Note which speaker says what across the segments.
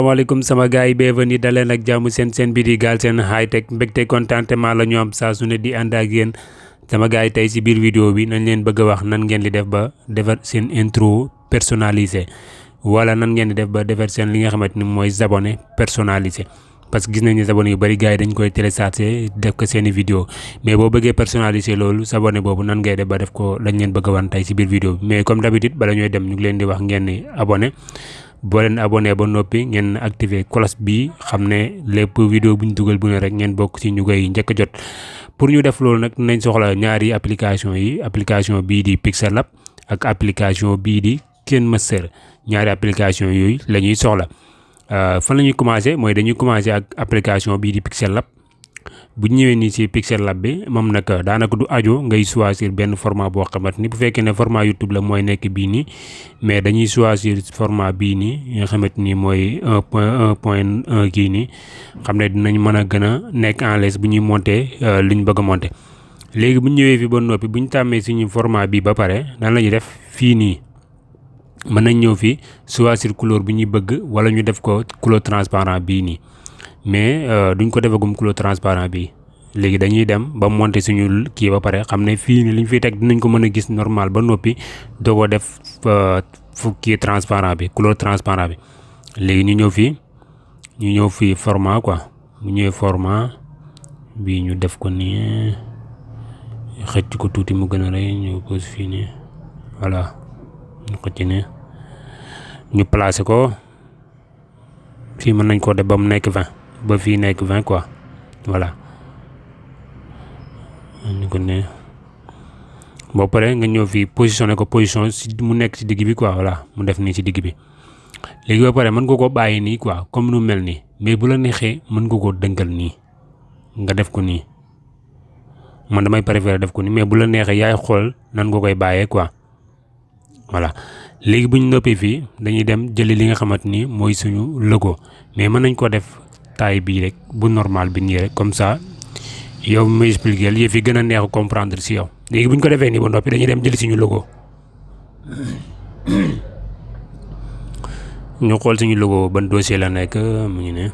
Speaker 1: Assalamualaikum sama gars yi bienvenue daleen ak jàmm seen bi di Galsen High Tech mbégte contentement la ñu am saa su ne di ànd ak yéen sama gars yi tey si biir vidéo bi nañ leen bëgg a wax nan ngeen di def ba defar seen intro personnalisé wala nan ngeen di def ba defar seen li nga xamante ni mooy abonné personnalisé parce que gis nañ ni abonné yu bari gars yi dañ koy télécharger def ko seeni vidéo mais boo bëggee personnalisé loolu abonné boobu nan ngay def ba def ko lañ leen bëgg a wan tey si biir vidéo bi mais comme d'habitude bala ñooy dem ñu ngi leen di wax ngeen ni abonné boo leen abonné ba noppi ngeen activer cloche bi xam ne lépp vidéo bu ñu dugal bu ne rek ngeen bokk ci ñu koy njëkk a jot pour ñu def loolu nag nañ soxla ñaari application bii di Pixel Lab ak application bii di KineMaster ñaari application yooyu la ñuy soxla fan la ñuy commencé mooy dañuy commencé ak application bii di Pixel Lab bu ñëwee nii ci Pixel Lab bi moom nag daanaka du ajo ngay choisir benn format boo xamante ni bu fekkee ne format YouTube la mooy nekk bii nii mais dañuy choisir format bii nii nga xamante ni mooy 1.1 kii nii xam ne dinañ mën a gën a nekk en l'aise bu ñuy monter li ñu bëgg a monter léegi bu ñëwee fi ba noppi bu ñu tàmmee suñu format bi ba pare nan la ñuy def fii nii mën nañ ñëw fii choisir couleur bu ñuy bëgg wala ñu def ko couleur transparent bii nii. mais duñ ko defagum couleur transparent bi léegi dañuy dem ba monter suñu kii ba pare xam ne fii ni liñ fiy teg dinañ ko mën a gis normal ba noppi doo ko def fu kii transparent bi couleur transparent bi léegi ñu ñëw fii format quoi bu ñëwee format bi ñu def ko nii xëcc ko tuuti mu gën a rëy ñu pose fii nii voilà ñu xëcc nii ñu placer ko fii mën nañ koo def ba mu nekk 20 ba fii nekk 20 quoi voilà ñu ko ne boo paree nga ñëw fii positionné ko position si mu nekk si digg bi quoi voilà mu def nii si digg bi léegi ba pare mën nga ko bàyyi nii quoi comme nu mel nii mais bu la neexee mën nga koo dënkal nii nga def ko nii man damay préférer def ko nii mais bu la neexee yaay xool nan nga koy bàyyee quoi voilà léegi bu ñu noppee fii dañuy dem jëli li nga xamante ni mooy suñu logo mais mën nañ ko def taille bii rek bu normal bi nii rek comme ça yow muy expliquer yëf yi gën a neex comprendre si yow léegi bu ñu ko defee nii ba noppi dañuy dem jëli suñu logo ñu xool suñu logo ban dossier la nekk mu ngi ne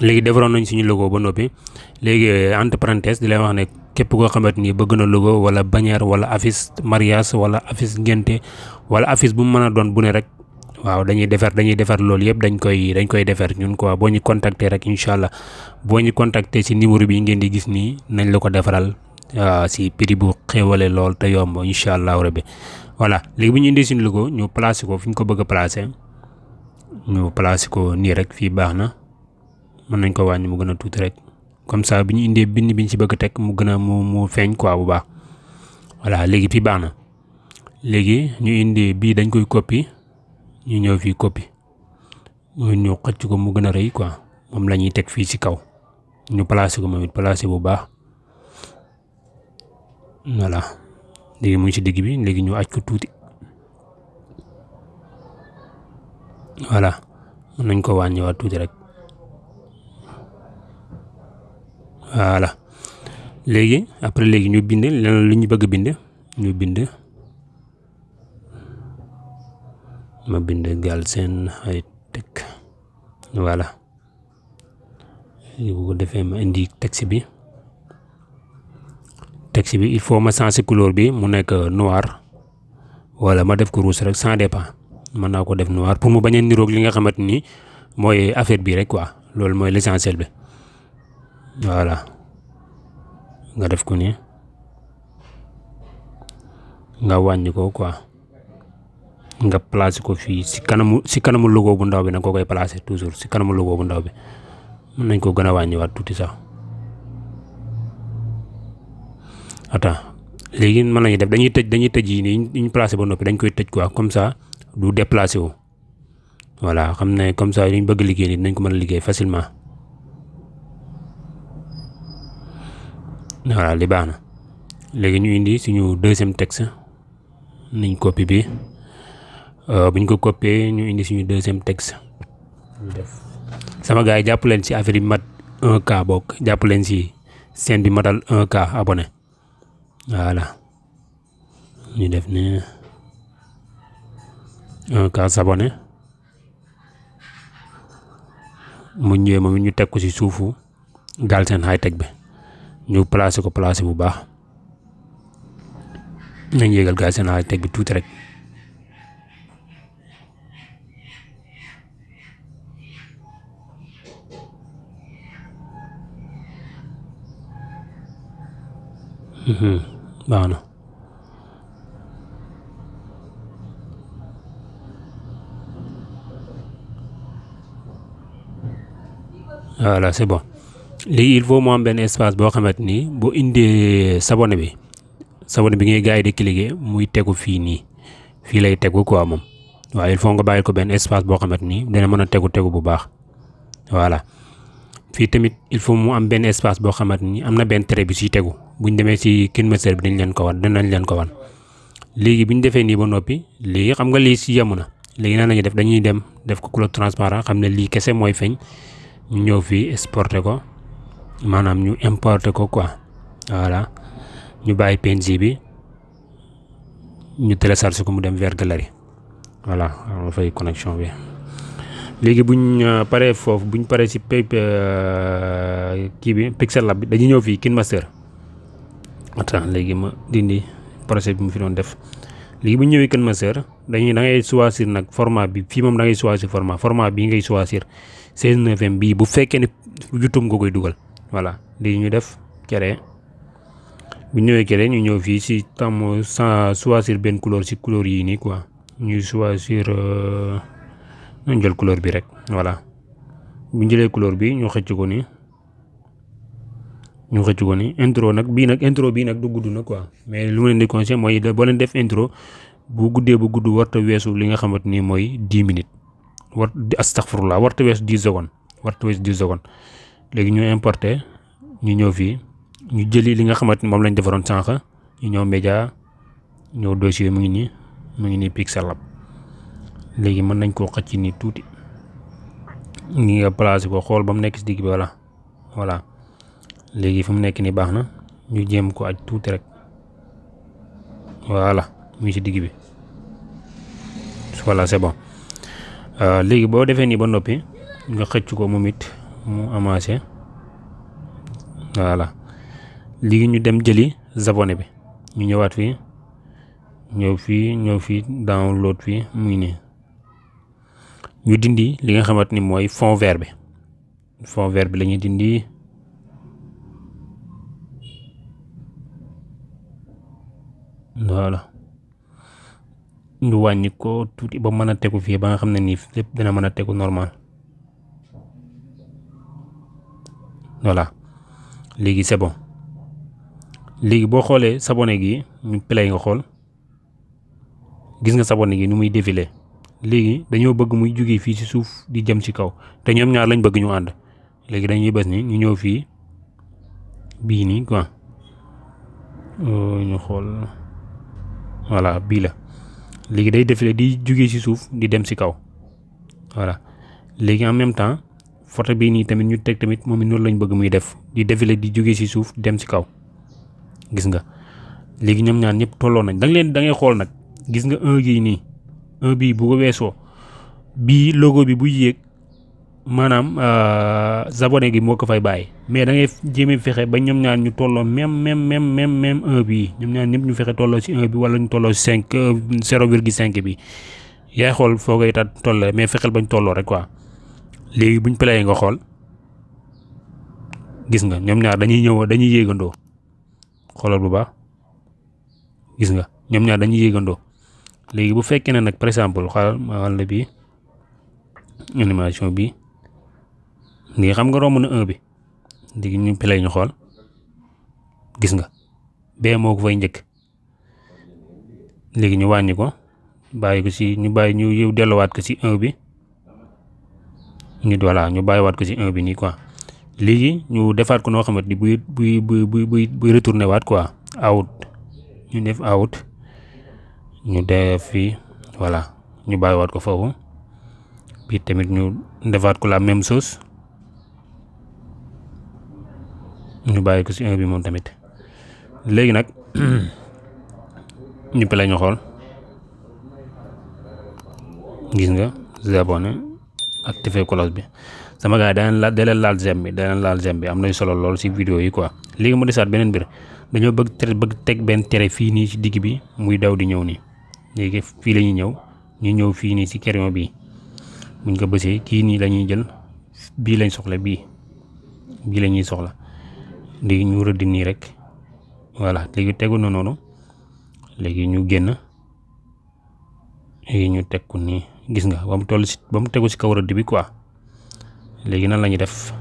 Speaker 1: léegi defaroon nañ suñu logo ba noppi léegi entre parenthèses di leen wax ne képp koo xamante ni bëgg na logo wala bannière wala affiche mariage wala affiche ngénte wala affiche bu mu mën a doon bu ne rek waaw dañuy defar loolu yëpp dañ koy defar ñun quoi boo ñu contacter rek incha allah boo ñu contacter ci numéro bi ngeen di gis nii nañ la ko defaral si prix bu xéwale lool te yomb incha allah rabbi voilà léegi bu ñu indi suñu logo ñu placer ko fi ñu ko bëgg a placer ñu placer ko nii rek fii baax na mën nañ ko wàññi mu gën a tuuti rek comme ça bi ñu indee bind bi ñu ci bëgg a teg mu gën a mu feeñ quoi bu baax voilà léegi fii baax na léegi ñu indi bii dañ koy copie ñu ñëw fii copie ñu xëcc ko mu gën a rëy quoi moom la ñuy teg fii ci kaw ñu placer ko moom it placer bu baax voilà léegi mu ngi ci digg bi léegi ñu aj ko tuuti voilà mën nañ ko wàññiwaat tuuti rek voilà léegi après léegi ñu bind leneen lu ñu bëgg bind ñu bind ma bind Galsen High Tech voilà bu ko defee ma indi texte bi il faut ma changer couleur bi mu nekk noir wala ma def ko rouge rek ça dépend mën naa ko def noir pour mu bañ a niroog li nga xamante ni mooy affaire bi rek quoi loolu mooy l'essentiel bi voilà nga def ko nii nga wàññi ko quoi nga placer ko fii si kanamu logo bu ndaw bi nag ko koy placer toujours si kanamu logo bu ndaw bi mën nañ ko gën a wàññiwaat tuuti sax attends léegi mën nañu def dañuy tëj yi nii ñu placer ba noppi dañ koy tëj quoi comme ça du déplacer wu voilà xam ne comme ça ñu bëgg liggéey nii dinañ ko mën a liggéey facilement voilà li baax na léegi ñu indi suñu deuxième texte nañ copie bi bu ñu ko copier ñu indi suñu deuxième texte ñu def sama gars yi jàpp leen ci affaire yi mat 1K bokk jàpp leen ci seen bi matal 1K abonné voilà ñu def ni 1K abonné mu ñëwee moom ñu teg ko ci suufu Galsen High Tech bi ñu placé ko placé bu baax nañ yéegal Galsen High Tech bi tuuti rek baax na voilà c'est bon léegi il faut mu am benn espace boo xamante ni boo indee sabone bi ngay gars yi di cliquer muy tegu fii nii fii lay tegu quoi moom waaye il faut nga bàyyi ko benn espace boo xamante ni dina mën a tegu bu baax voilà fii tamit il faut mu am benn espace boo xamante ni am na benn trait bi si tegu buñ demee si KineMaster bi dinañ leen ko wan léegi bi ñu defee nii ba noppi léegi xam nga lii si yemu na léegi nan lañuy def dañuy dem def ko couleur transparent xam ne lii kese mooy feeñ ñu ñëw fii exporter ko maanaam ñu importer ko quoi voilà ñu bàyyi PNG bi ñu télécharger ko mu dem vers galerie voilà ma fay connexion bi léegi buñ paree foofu buñ paree ci kii bi Pixel Lab bi dañuy ñëw fii KineMaster attends léegi ma dindi projet bi mu fi doon def léegi bu ñu ñëwee KineMaster da ngay choisir nag format bi fii moom da ngay choisir format bii ngay choisir 16:9 bii bu fekkee ne YouTube nga koy dugal voilà léegi ñu def créer bu ñëwee créer ñu ñëw fii si tam sans choisir benn couleur si couleur yii nii quoi ñuy choisir ñu jël couleur bi rek voilà bu ñu jëlee couleur bi ñu xëcc ko ni intro nag bii nag du gudd na quoi mais lu ma leen di conseiller mooy boo leen def intro bu guddee bu gudd warta weesu li nga xamante ni mooy 10 minutes astaghfirullah warta weesu 10 secondes léegi ñu importer ñu ñëw fii ñu jëli li nga xamante ni moom lañ defaroon sànq ñu ñëw média ñëw dossier mu ngi nii Pixel Lab léegi mën nañ koo xëcc nii tuuti ngi nga placé ko xool ba mu nekk si digg bi voilà léegi fu mu nekk nii baax na ñu jéem ko aj tuuti rek voilà mu ngi si digg bi voilà c'est bon léegi boo defee nii ba noppi nga xëcc ko moom it mu amassé voilà léegi ñu dem jëli abonné bi ñu ñëwaat fii ñëw fii download fii mu ngi nii ñu dindi li nga xamante ni mooy fond vert bi la ñuy dindi voilà ñu wàññi ko tuuti ba mën a tegu fii ba nga xam ne nii lépp dina mën a tegu normal voilà léegi c'est bon léegi boo xoolee sabonné gi ñu play nga xool gis nga sabonné gi nu muy défilé léegi dañoo bëgg muy jógee fii ci suuf di jëm ci kaw te ñoom ñaar lañ bëgg ñu ànd léegi dañuy bës ni ñu ñëw fii bii nii quoi ñu xool voilà bii la léegi day défilé di jógee ci suuf di dem ci kaw voilà léegi en même temps photo bii nii tamit ñu teg tamit moom it noonu lañ bëgg muy def di défilé di jógee ci suuf di dem ci kaw gis nga léegi ñoom ñaar ñëpp tolloo nañ da ngay xool nag gis nga un gii nii un bii bu ko weesoo bii logo bi buy yéeg maanaam abonné gi moo ko fay bàyyi mais da ngay jéem fexe ba ñoom ñaar ñu tolloo même un bii ñoom ñaar ñëpp ñu fexe tolloo ci un bi wala ñu tolloo ci 0,5 bi yaay xool foo koy tat tolloo mais fexeel bañ tolloo rek quoi léegi buñ playé nga xool gis nga ñoom ñaar dañuy yéegandoo xoolal bu baax gis nga ñoom ñaar dañuy yéegandoo léegi bu fekkee ne nag par exemple xoolal ma wàll bi animation bi léegi xam nga romb na 1 bi léegi ñu play ñu xool gis nga bee moo ko fay njëkk léegi ñu wàññi ko ñu delluwaat ko ci 1 bi ñu bàyyiwaat ko ci 1 bi nii quoi léegi ñu defaat ko noo xamante ni buy retourné waat quoi out ñu def out ñu def fii voilà ñu bàyyiwaat ko foofu bii tamit ñu defaat ko la même chose ñu bàyyi ko ci 1 bi moom tamit léegi nag ñu play ñu xool gis nga abonné activer cloche bi sama gars yi daleen laal j'aime bi am nay solo lool si vidéo yi quoi. léegi mu desaat beneen mbir dañoo bëgg teg benn tere fii nii ci digg bi muy daw di ñëw nii léegi fii la ñuy ñëw fii nii si crayon bi buñ ko bësee kii nii la ñuy jël bii lañ soxla bii la ñuy soxla léegi ñu rëdd nii rek voilà léegi tegu na noonu léegi ñu génn léegi ñu teg ko nii gis nga ba mu tegu si kaw rëdd bi quoi. léegi nan la ñuy def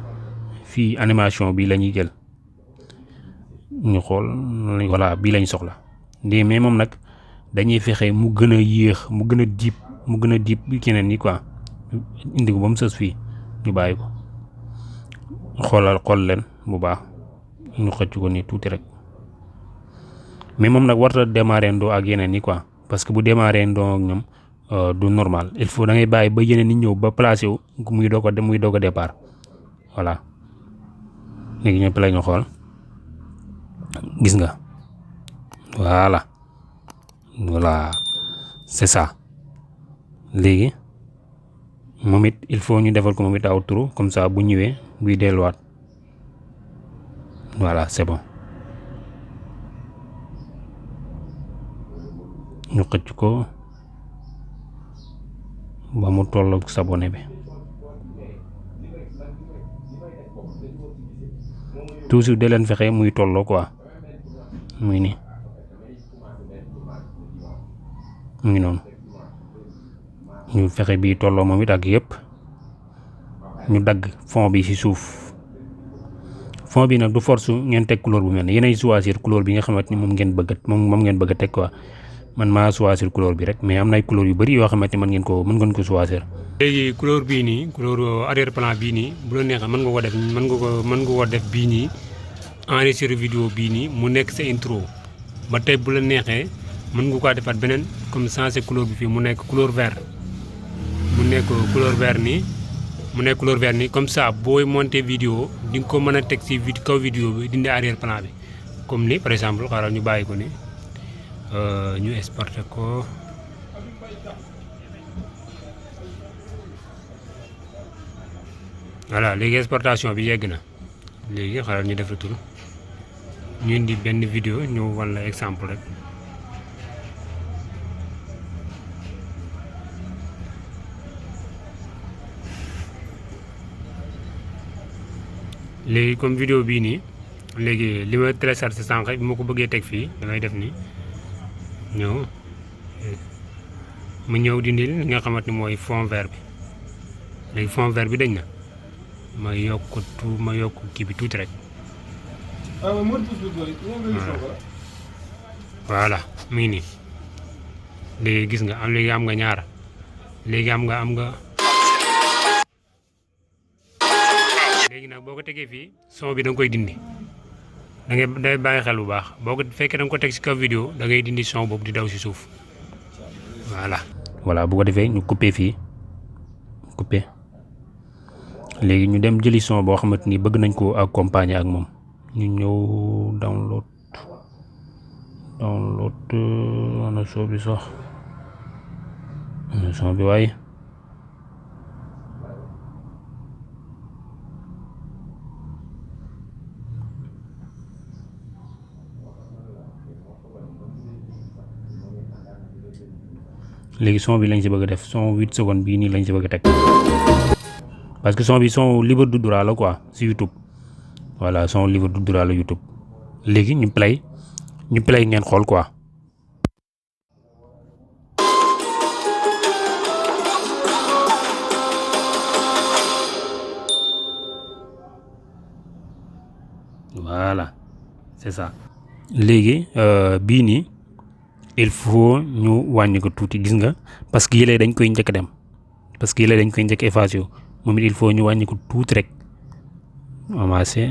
Speaker 1: fii animation bi la ñuy jël ñu xool voilà bii lañ soxla mais moom nag dañuy fexe mu gën a yéex mu gën a diib bi keneen ni quoi indi ko ba mu sës fii ñu bàyyi ko xool leen bu baax ñu xëcc ko nii tuuti rek mais moom nag warta démarrer ndoo ak yeneen yi quoi parce que bu démarrer ndoo ak ñoom du normal il faut da ngay bàyyi ba yeneen ni ñëw ba placé wu muy doog a départ voilà léegi ñëpp la ñu xool gis nga voilà c'est ça léegi moom it il faut ñu defal ko moom it outro comme ça bu ñëwee buy delluwaat voilà c'est bon ñu xëcc ko ba mu tolloog s'abonné bi toujours de leen fexe muy tolloo quoi muy nii mu ngi noonu ñu fexe bii tolloo moom it ak yëpp ñu dagg fond bi ci suuf fond bi nag du force ngeen teg couleur bu mel ne yéenay choisir couleur bi nga xamante ni moom ngeen bëgg a teg quoi. man maa choisir couleur bi rek mais am na ay couleur yu bari yoo xamante ni mën ngeen ko choisir. léegi couleur bii nii couleur arrière plan bii nii bu la neexee mën nga ko def bii nii enregistrer vidéo bii nii mu nekk sa intro ba tey bu la neexee mën nga ko defaat beneen comme changer couleur bi fii mu nekk couleur vert nii comme ça booy monter vidéo di nga ko mën a teg ci kaw vidéo bi dindi arrière plan bi comme ni par exemple xaaral ñu bàyyi ko ni ñu exporté ko voilà léegi exportation bi yegg na léegi xaaral ñu def retour ñu indi benn vidéo ñu wan la exemple rek léegi comme vidéo bii nii léegi li ma téléchargé sànq bi ma ko bëggee teg fii damay def ni ñëw dindil li nga xamante ni mooy fond vert bi léegi fond vert bi dañ na ma yokk kii bi tuuti rek voilà mu ngi nii léegi gis nga am nga ñaar léegi am nga léegi nag boo ko tegee fii son bi da nga koy dindi day bàyyi xel bu baax boo ko fekkee da nga ko teg ci kaw vidéo da ngay dindi son boobu di daw ci suuf voilà bu ko defee ñu coupé fii léegi ñu dem jëli son boo xamante ni bëgg nañ ko accompagner ak moom ñu ñëw download ana son bi sax ana son bi waaye léegi son bi lañ ci bëgg a def son 8 secondes bii nii lañ ci bëgg a teg parce que son bi son libre de droit la quoi si YouTube voilà son libre de droit la YouTube léegi ñu play ngeen xool quoi. voilà c'est ça léegi bii nii il faut ñu wàññi ko tuuti gis nga parce que yële dañ koy njëkk dem parce que yële dañ koy njëkk effacé moom it il faut ñu wàññi ko tuuti rek amassé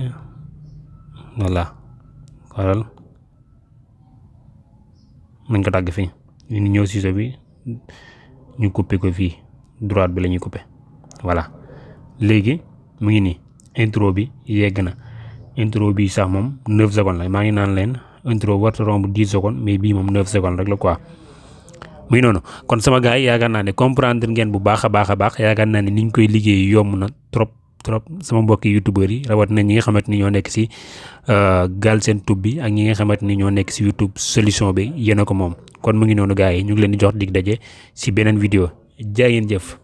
Speaker 1: voilà xoolal nañ ko dagg fii ñu ñëw ciseau bi ñu coupé ko fii droite bi la ñuy coupé voilà léegi mu ngi nii intro bi yegg na intro bi sax moom 9 secondes la maa ngi naan leen intro warta romb 10 secondes mais bii moom 9 secondes rek la quoi muy noonu kon sama gars yi yaakaar naa ne comprendre ngeen bu baax a baax yaakaar naa ne ni ñu koy liggéey yomb na trop sama mbokki youtubeur yi rawat na ñi nga xamante ni ñoo nekk si Galsen Tube bi ak ñi nga xamante ni ñoo nekk si YouTube solution bi yéen a ko moom kon mu ngi noonu gars yi ñu ngi leen di jox dig daje si beneen vidéo jaa ngeen jëf.